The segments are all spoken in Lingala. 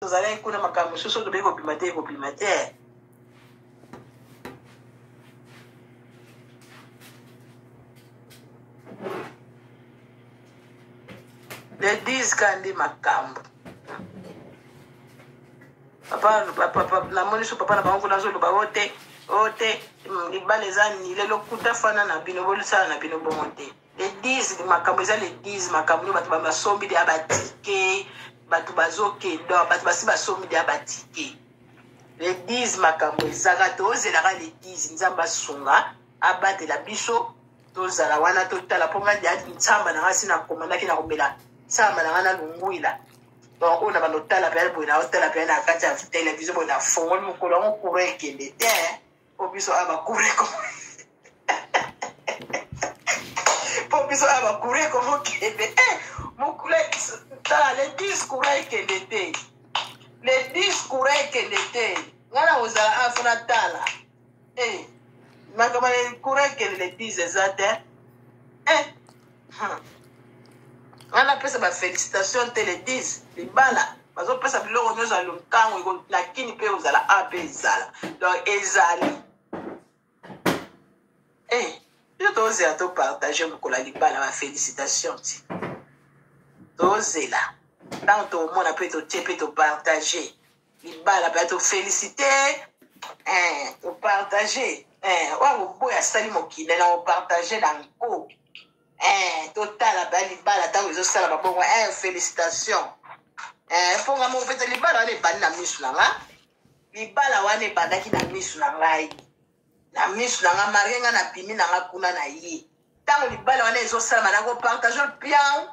Tozalaki kuna makambo mosusu tobeyi kobima te, ekobima te. Le 10 ka nde makambo. Papa, papa, namoni so papa na bango kuna azoloba o te, o te, libala eza nile lokuta fana na bino bolisala na bino bongo te. Le 10 makambo eza le 10 makambo nio bato basombi deya batike, bato bazokende, bato basi basombi deya batike. Le 10 makambo ezaka, tozelaka le 10. Nzambe asunga, abatela biso, tozala wana totala. Mpo ngai deya ntsamba na ngai si nakomandaki na komela ntsamba na ngai na lungwila. Donc oyo na bando otala mpe boye, na otala mpe na kati ya televizio boye, nafongoli mokolo yango courant ekende te. Po biso awa bakure po biso awa bakure ekomokende eh, mokule tala le 10 courant ekende te, le 10 courant ekende te. Ngai na kozala awa fo natala eh, makambo ya courant ekende le 10 eza te eh. Ngai napesa bafélicitation te le 10 libala bazopesa biloko nyonso ya lokango na kini mpe ozala a mpe ezala donc ezali eh, biso tozela topartage mokolo ya libala bafélicitation ti tozela ntango tomona mpe totie mpe topartage libala mpe tofélicité eh, topartage eh, oyo koboya asali mokili na kopartage na nko eh, totala ba libala ntango ezosala babongo eh, félicitation eh, mpo nga moko mpenza libala wana ebandi na misu na nga, libala wana ebandaki na misu na ngai, na misu na nga marie nga nabimi na nga kuna na ye. Ntango libala wana ezosalama na kopartage pian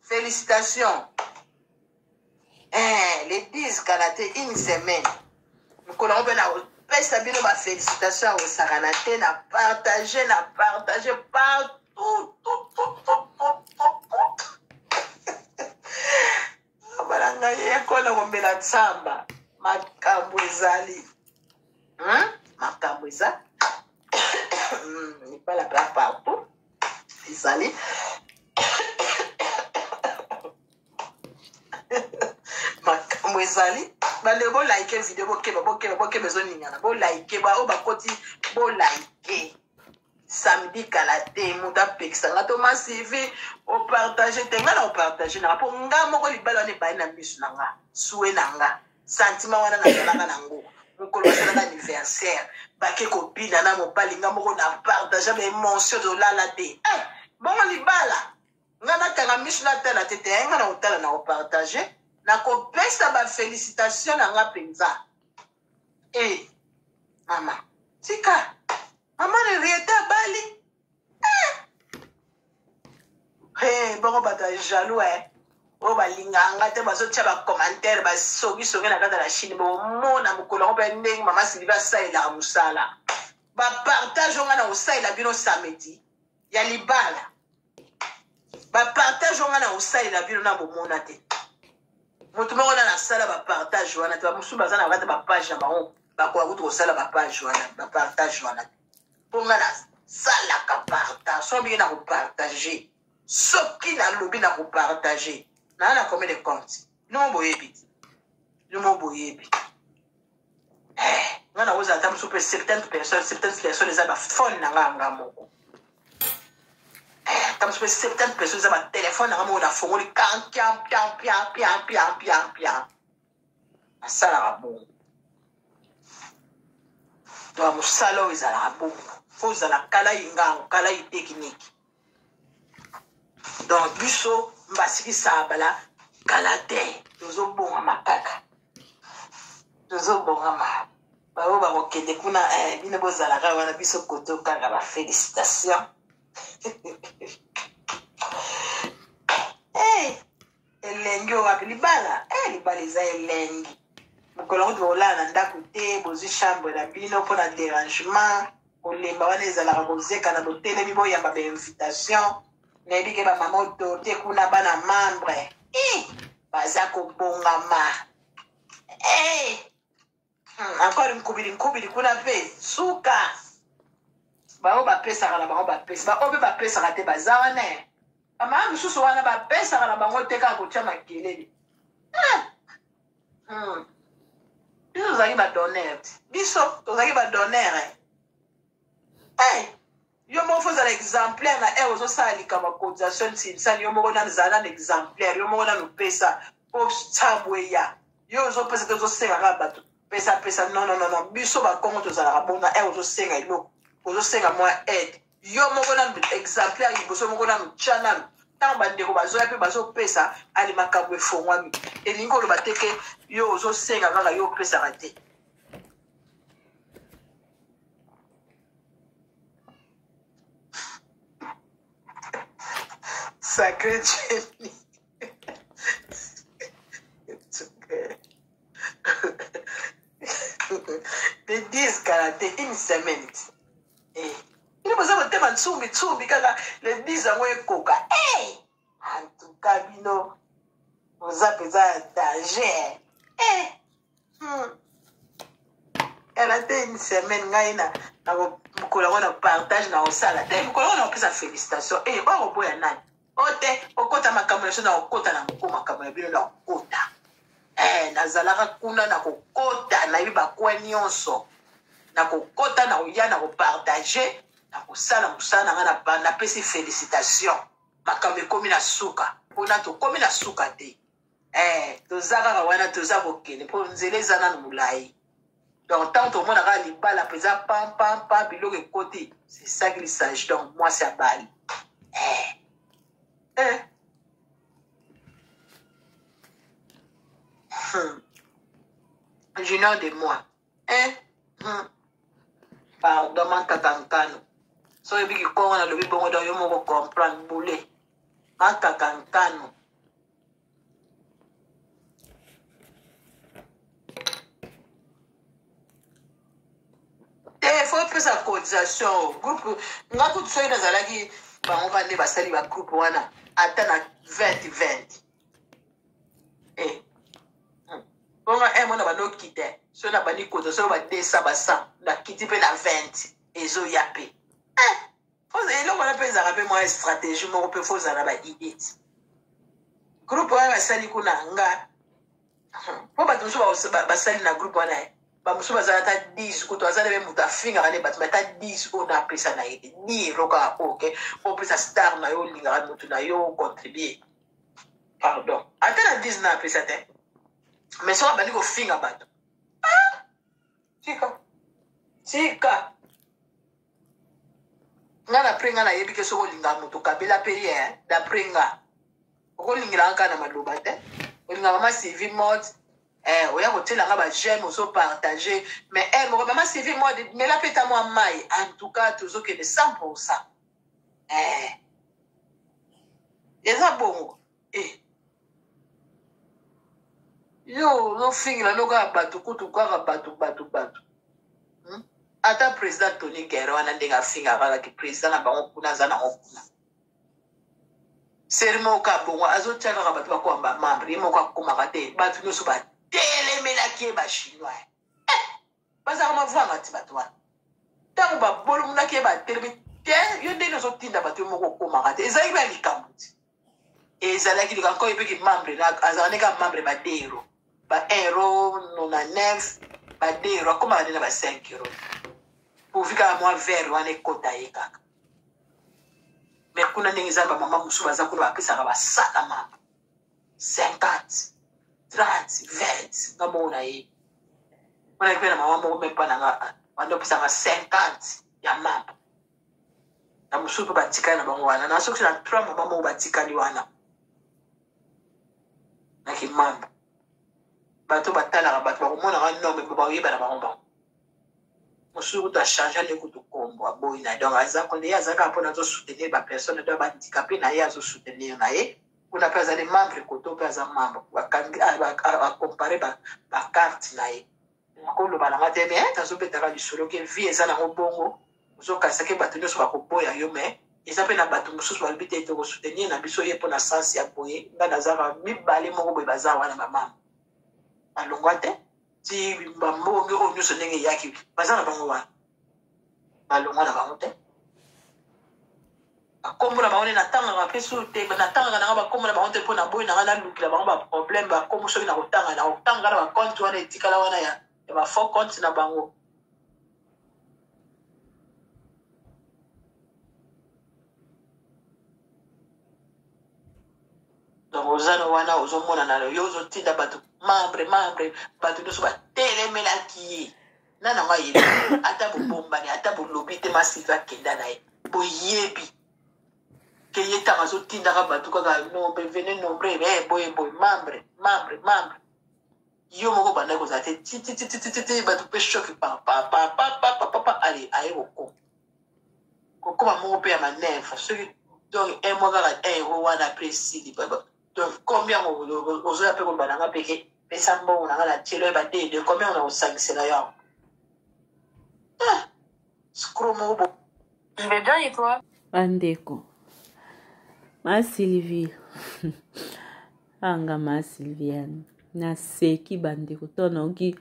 félicitation eh, le 10 kala te, une semaine mokolo yango mpe napesa bino bafélicitation ya kosakana te, na partage, na partage partout tout, tout, tout, tout, tout, tout. Bala ngai ekona komela ntsamba, makambo ezali hmm? Makambo eza libala mpe partout ezali makambo ezali. Bandeko bolike video, bokeba, bokeba, bokeba, ezoningana. Bolike baoyo bakoti, bolike. Samedi kala te, moto apekisa nga to masivi opartage te, nga na opartage nanga mpo nga moko libala wana ebali na miso na nga, sue na nga sentiment wana nazalaka nango mokolo basalaka anniversaire, bake kobina na mobali, nga moko na partage ba émotion, tolala te eh, bongo libala nga nakanga miso natala te te, nga na kotala na kopartage, nakopesa bafélicitation na nga mpenza. E mama tika mama Henriette abali eh! Hey, bongo bato ya jaloux eh. Oyo balingaka nga te bazotia bacommentaire basongisongi na kati ya la Chine. Bomona mokolo yango mpe ndenge mama Sylvie asalelaka mosala, bapartage oyo nga na kosalela bino samedi ya libala, bapartage oyo nga na kosalela bino na bomona te. Moto moko na nasala bapartage wana te, bamosusu baza na kati bapage na bango, bakoka kutu kosala bapage wana, bapartage wana te. Mpo nga nasalaka partage, soki biki na kopartage, soki nalobi na kopartage naa na combien de compte bino boyebi, bino boyebi nga nakozala ata mosusu mpe 70 personnes, 70 personnes eza bafone na nga, nga moko ata mosusu mpe 70 personnes eza batelefone na nga moko, nafongoli kan pian pian pian pian pian pian pian, nasalaka bongo. Donc mosala oyo ezalaka bongo, fo ozala kala ingango kala itekiniki. Donc biso mbasikisaka bala kala te, tozobongama kaka, tozobongama. Baoyo bakokende kuna eh, bino bozalaka wana, biso koto kaka bafélicitation. Hey, elengi oyo wapi libala eh, libala eza elengi. Mokolo yango tokolala na ndako te, bozwi chambre na bino mpona dérangement kolemba wana ezalaka kozeka na botelemi, boyamba bainvitation. Nayebi ke bamama autorité kuna, bana membre eh, baza kobongama eh. Encore nkubili nkubili kuna mpe suka. Bango bapesaka na bango, bapesi baoyo mpe bapesaka te, baza wana bamama mosusu wana bapesaka na bango te, kaka kotia makelele. Biso tozalaki badonneur, biso tozalaki badonneur. Hey, yo moko fo ozala exemplaire na heure ozosala likambo ya cotisation ntinsani, yo moko nanu zala nanu exemplaire, yo moko nanu pesa po nsambo eya. Yo ozopesa te, ozosenga kaka bato pesa pesa. Non, non, non, non, biso bakongo tozalaka bongo. Na heure ozosenga eloko, ozosenga mwa aide, yo moko nanu exemplaire liboso, moko nanu tya nanu. Ntango bandeko bazoya mpe bazopesa, ali makambo efongwami. Elingi koloba te ke yo ozosenga kaka, yo opesaka te. Sacré Jenny. It's okay. Le 10 kala te, une semaine. Eh. Bino boza motema ntsumbi ntsumbi kaka le 10 yango ekoka. Eh! En tout cas bino boza mpenza ya danger. Eh! Kala te, une semaine, ngai na mokolo yango na partage na kosala te, mokolo yango na kopesa félicitation. E okoboya nani o te okota makambo na biso na kokota na moko makambo na bino na kokota. Eh, nazalaka kuna na kokota, nayebi bakwe nyonso na kokota, na koya na kopartage, na kosala mosala na ngai, napesi félicitation. Makambo ekomi na suka mpona tokomi na suka te. Eh, toza kaka wana, toza kokende mpo nzela eza nanu molai. Donc ntango tomona kaka libala mpenza pampampa, biloko ekoti, c'est ça qu'il s'agit. Donc mwasi abali. Eh. Eh. Junior de moi. Eh. Pardon, mankaka nkano. So oyebi kikongo nalobi bongo, donc yo moko comprendre boule. Mankaka nkano. Te, fo opesa cotisation groupe. Nga kutu soki nazalaki bango ka nde basali bagroupe wana, ata na 20 20. Eh. Bongo e mona bando okite soki na bandi kota, soki ba 200, ba 100, nakiti mpe na 20, ezoya mpe. Eh, eloko wana mpe ezalaka mpe mwa stratégie moko mpe, fo ozala na baidée ti groupe wana basali kuna. Nga mpo bato mosusu basali na groupe wana, bamosusu bazala ata 10 kutu, aza nde moto afingaka nde bato, ata 10 oyo na apesa na ye te, 10 euro kaka. Ok, opesa star na yo, olingaka motu na yo, ocontribue. Pardon, ata na 10 na apesa te, mais soki abandi kofinga bato, ah, tika tika nga. D'après nga, nayebi ke soki olingaka moto, kabela mpe ye. D'après nga, okolingelaka kaka na maloba te. Olingaka mama Sylvie Mode, eh, oya kotiela nga baj'aime, ozopartage, mais eh, moko mama Sylvie Mode, mela mpe ta mwa mai. En tout cas tozokende 100. Eh, eza bongo. Eh. Yo ozofingela no kaka bato, kutu kaka bato bato bato, Ata président Tony Guerre wana, ndenge afingaka kaka ki président na bango kuna, aza nango kuna seri moko ka bongo, azotia kaka bato bakoma bamembre, ye moko akomaka te. Bato nyonso batelemelaki ye, bachinois. Eh, bazalaka mavwanga ti bato wana, ntango babolomonaki ye, batelemi te. Yo ndenge ozotinda bato, yo moko okomaka te. Ezalaki ba likambo ti, ezalaki likambo koyo epeki membre azalaka ndenge membre ba 2 euro, ba 1 euro 99, ba 2 euro, akomaka nde na ba 5 euro, pourvu kaka mwa vere wana ekota ye kaka. Mais kuna ndenge eza, bamama mosusu baza kuna, bapesaka basala mambo 50, 30, 20. Nga moko na ye wana mpe na mama moko mepa na nga, bando apesaka 50 ya mambo na mosusu mpe batikali na bango wana. Na soki na trois mama moko batikali wana na kimambo, bato batalaka, bato bakomonaka nombre mpe bakoyeba na bango. Bango mosusu kutu achange nde kutu kombo, aboyi na. Donc aza konde, ye aza kaka mpona azosoutenir bapersone donc bahandicapé na ye, azosoutenir na ye kuna mpe azali membre koto mpe aza membre, acompare bacarte na ye. Nakoloba nanga te, mais nazobetaka lisolo ke vie eza nango bongo. Ozokanisaki bato nyonso bakoboya yo, mais eza mpe na bato mosusu balobi te, tokosoutenir na biso ye mpo na sens ya boye. Nga nazaka mibale moko boye, baza wana bamama balongwa te ti bambonge oyo nyonso ndenge eyaki, baza na bango wana, balongwa na bango te. Bakombo na bango nde natangaka mpe su te, natangaka nanga bakombo na bango te mpo naboyi nanga nalukela bango baproblème. Bakombo soki nakotanga, nakotanga na bacompte wana etikala wana ya bafaux compte na bango. Donc oza na wana ozomona na yo ozotinda bato membre membre, bato nyonso batelemelaki ye na nango ayebi ata bobombani ata bolobi te masiva akenda na ye boyebi ke ye ntango azotindaka bato kaka nombre vene nombre eh, boye boye membre membre membre yo moko bandaki kozala te tititititi bato mpe choc papapapapapapa ale aye kokoma kokoma moko mpe ya manevre soki donc un mois kaka un euro wana apres esili. Donc combien ozoya mpe koloba na nga mpe ke pesa mbongo na nga na tielo ye badede combien na kosangisela yo yango ah, scro moko bo. Je vais bien et toi? Bandeko, ma Sylvie anga ma Sylviane naseki bandeko to nayoki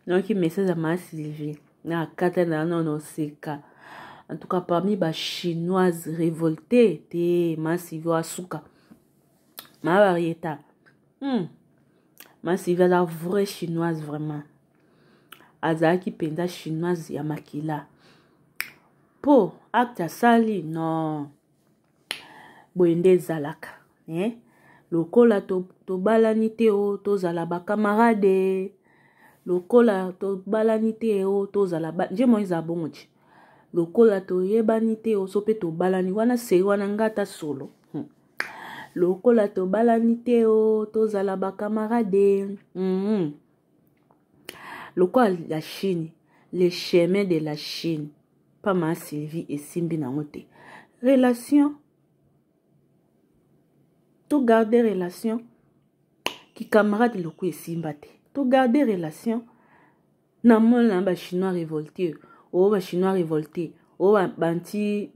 nayoki message ya ma Sylvie na kata na nano noseka. En tout cas parmi ba chinoise révoltée te ma Sylvie asuka ma varieta. Ma Sylvie aza vraie chinoise vraiment, azalaki mpenza chinoise ya makila mpo acte asali non boye nde ezalaka eh? Lokola tobalani to te o tozala bakamarade, lokola tobalani te o tozala ba... nje moi ezala bongo ti lokola toyebani te o so mpe tobalani wana seri wana nga ata solo. Lokola tobalani te o tozala bakamarade. Lokola la Chine, le chemin de la Chine pa ma Sylvie esimbi nango te relation to garder relation ki camarade loko esimba te to garder relation. Namona na bachinois révolté o bachinois révolté o banti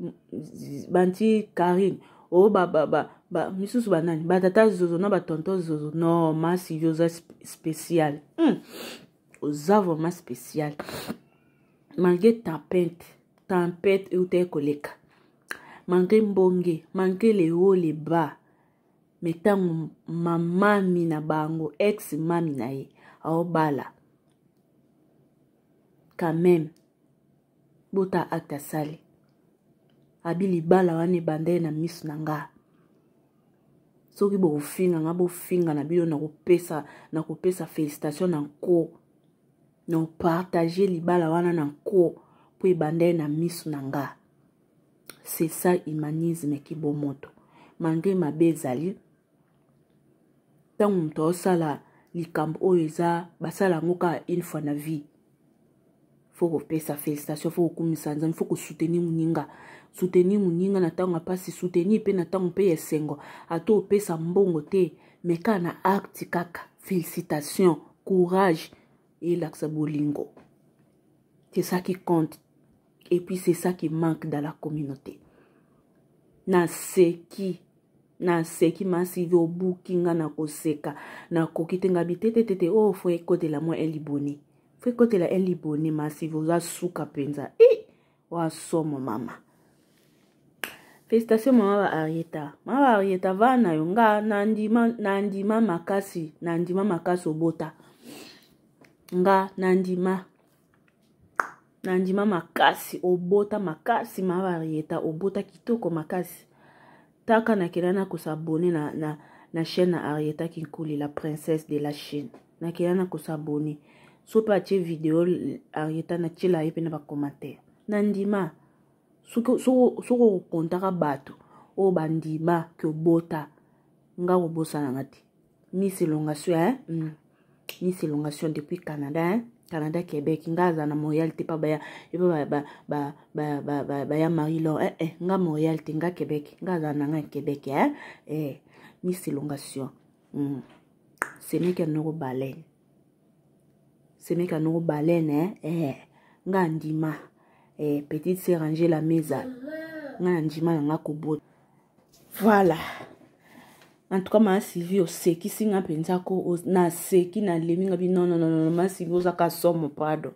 banti Karine o ba, ba, ba, ba, misusu banani batata zozo na batonto zozo. Non, ma Sylvie oza spécial. Oza vraiment spécial malgré tempête tempête eutaki koleka, malgré mbonge, malgré les hauts les bas, mais ntango mamami na bango ex mami na ye aobala quand même bota acte asali abi libala wana ebanda ye na miso na nga. Soki bokofinga nga bofinga na bino, nakopesa nakopesa félicitation na nko na opartage libala wana na nko mpo ebanda ye na miso na nga. C'est ça humanisme kibomoto. Malgré mabe ezali ntango moto aosala likambo oyo eza basala yango kaka une fois na vie, faut kopesa félicitation, faut kokumisa Nzambe, faut kosoutenir moninga, soutenir moninga na ntango ya mpasi, soutenir mpe na ntango mpe ya esengo. Ata opesa mbongo te mais kaka na acte kaka félicitation, courage elakisa bolingo. C'est ça qui compte et puis c'est ça qui manque dans la communauté. Naseki naseki masivi obuki nga na koseka nakoki te nga bitetetete oyo oh, fo ekotela mwa eliboni fo ekotela eliboni masivi oza suka mpenza i oa somo mama. Félicitation mama ba Arieta, mama ba Arieta va na yo nga nandima nandima makasi nandima makasi obota nga nandima nandima makasi obota makasi mama ba Arieta obota kitoko makasi. Taka nakenda na kosabone na, na, na chaîne na Arieta Kinkuli la princesse de la Chine, nakenda na kosabone so mpe atie video Arieta natiela ye mpe na bacommentaire nandima. Soki okokontaka bato oyo bandima ke obota nga kobosana te miss elongation hein? Miss elongation depuis Canada hein? Canada Québec nga aza na Montréal te pa baya epa ba, ba, ba, ba, ba, ba, baya Marie Laure eh, eh, nga Montréal te nga Québec nga aza na nga Québec hein? Eh, miss elongation. Semeki ya noko baleine, semeki ya noko baleine eh? Eh, nga ndima eh, petite sœur Angela Meza nga na ndima na nga kobota. Voilà, en tout cas ma Sylvie osekisi nga mpenza ko naseki nalemi nga bi non non non ma Sylvie ozaka somo pardon.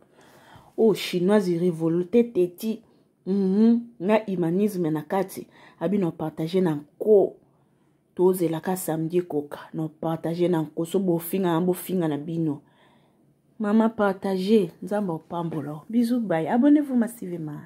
Oh chinoise révolté teti. Na humanisme na kati abi na partage na nko. Tozelaka samedi ekoka na partage na nko. So bofinga na bofinga na bino. Mama partage, Nzambe opambola. Bisous, bye. Abonnez-vous massivement.